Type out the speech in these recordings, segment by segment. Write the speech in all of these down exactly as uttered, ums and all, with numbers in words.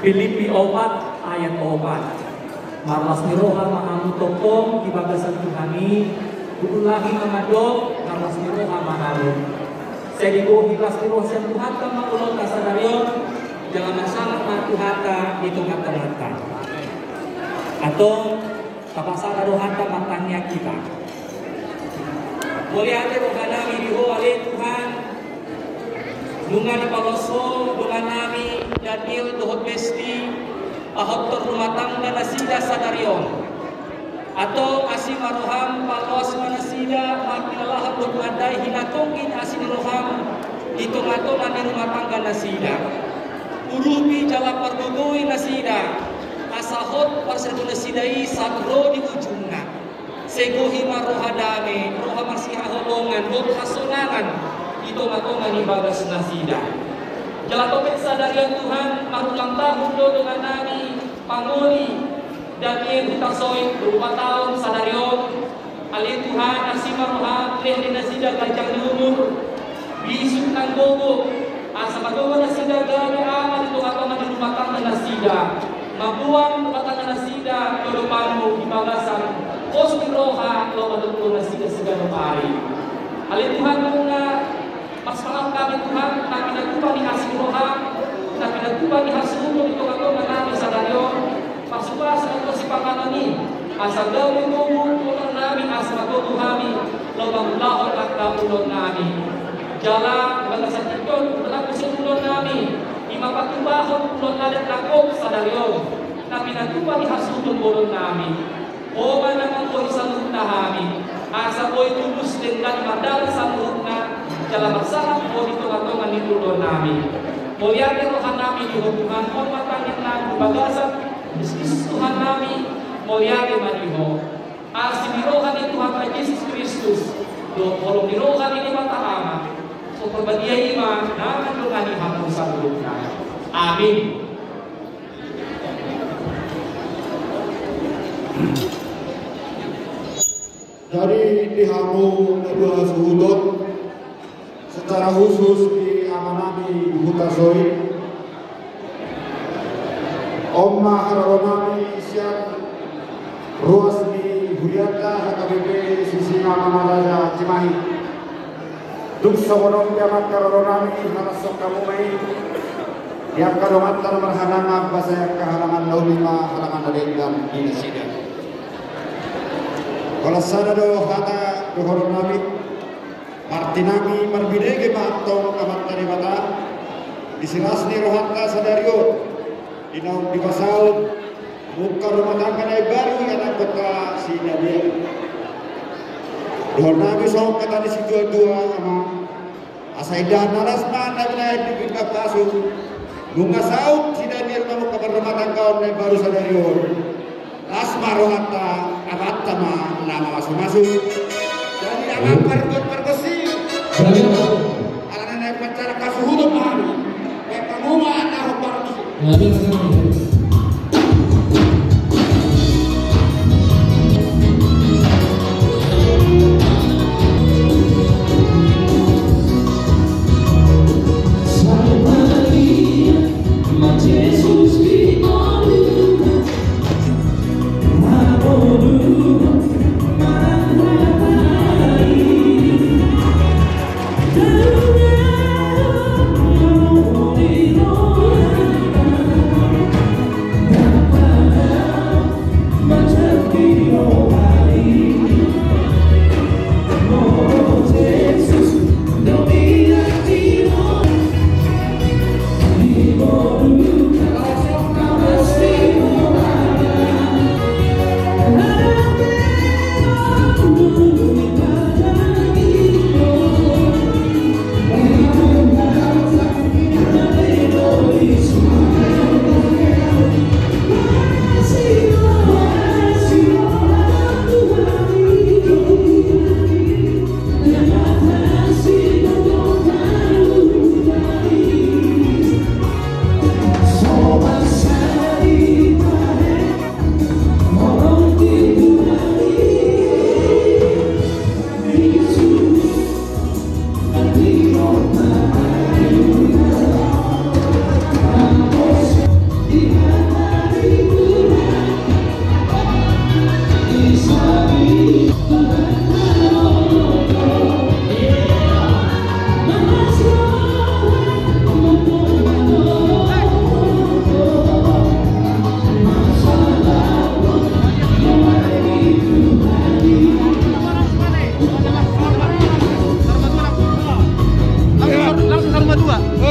Pilippi opat ayat opat. Marlas ni roha ma hamu tongtong di bagasan Tuhan i, huulangi ma mandok, marlas ni roha ma hamu. Sai digohi las ni roha sian Tuhanta ma ulaonta sadari on, jala marsangap ma Tuhanta di tongatonganta. Antong, tapasada rohanta martangiang hita. Mauliate rohanami di Ho ale Tuhan, nunga dipaloas Ho dongannami Daniel dohot Besti, pahompu rumah tangga nasida sadari on. Antong asi ma roham, paloas ma nasida, marhite laho dohot mandai hinatonggin asi ni roham di tongatonga ni rumah tangga nasida. Urupi jala pargogoi nasida, asa hot parsaoran nasida i sahat ro di ujungna. Sai gohi ma roha dame, roha marsihaholongan dohot hasonangan di tongatonga ni bagas nasida. Jala topet sadari on Tuhan, marulang tahun do dongannami pangoli Daniel Hutasoit, dua puluh taon sadari on. Ale Tuhan, asi ma roham, lehon nasida ganjang ni umur, bisuk nang gogo, asa magogo nasida gabe ama di tongatonga ni rumah tangga nasida. Mamboan rumah tangga nasida di adopanmu di bagasan pos ni roha laho manongtong nasida siganup ari. Ale Tuhan, nunga marsangap hami Tuhan, na pinatupa ni asi ni roham, na pinatupa ni hasuhuton di tongatonganami sadari on. Pasupasu ma sipanganon i, asa gabe gogo tulang nami, asa margogo hami laho mangulahon angka ulaon nami. Jala di bagasan tingki on, berlaku sian ulaon nami, i ma patupahon ulaon adat na gok sadari on, na pinatupa ni hasuhuton bolon nami. Ho ma na manggohi saluhutna hami, asa boi tulus denggan mandalani saluhutna, jala marsangap Ho di tongatonga ni ulaon nami. Mauliate roha nami di Ho Tuhan, on ma tangiang nami di bagasan Jesus Tuhan nami, mauliate ma di Ho. Asi ni roha ni Tuhanta Jesus Kristus, dohot holong ni roha ni Debata Ama, so parbadia i ma na mandongani hamu saluhutna. Amin. Jadi di hamu na dua hasuhuton, secara khusus di amanami Hutasoit, on ma haroro nami sian ruas ni hurianta H K B P Sisingamangaraja Cimahi. Dung songon on pe amang haroro nami, haroro hamu ma i di angka donganta na marhahamaranggi, asa angka halangan na uli ma halangan na denggan di nasida. Holan sada do hata dohonon nami, martinangi marbinege ma antong Amanta Debata di silas ni rohanta sadari on, di naung dipasaut mungka rumah tangga na imbaru i anakkonta si Daniel. Dohonon nami songon hata ni situatua, amang, asa indahan na las ma na binahen ni pinggan pasu. Nunga saut si Daniel mamungka parrumahtanggaon na imbaru sadari on, las ma rohanta, Amanta ma na mamasumasu. Jadi amang, pargok pargonsi, alana naeng manjalang hasuhuton ma hami. Baen hamu ma na hombar i.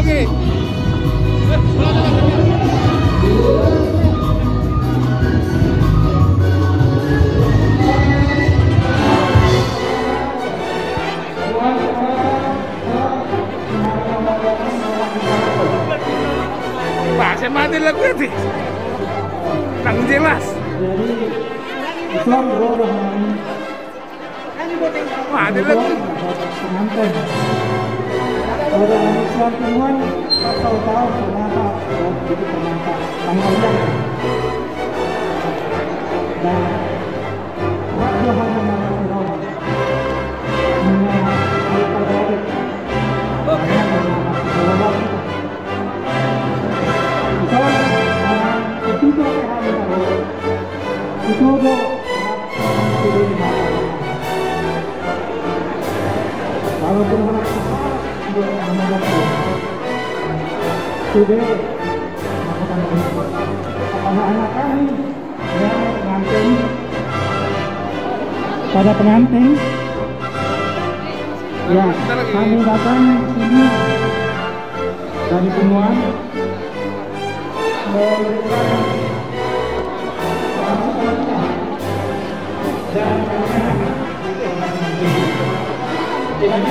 Wah, saya mati lagu itu. Nang jelas. Jadi, Islam berubah. Wah, ada lagu. Pengantin. Udah, Islam semua, pasal tahu kenapa, oh, jadi kenapa. Tanggalnya. Dan, waktu hanya nama Firaun. Hanya, hanya terjadi. Hanya nama Firaun. Walaupun anak besar, juga anak kecil. Sudah, anak-anak kami, ya, pengantin. Pada pengantin, ya, kami datang ke sini dari semua memberikan dan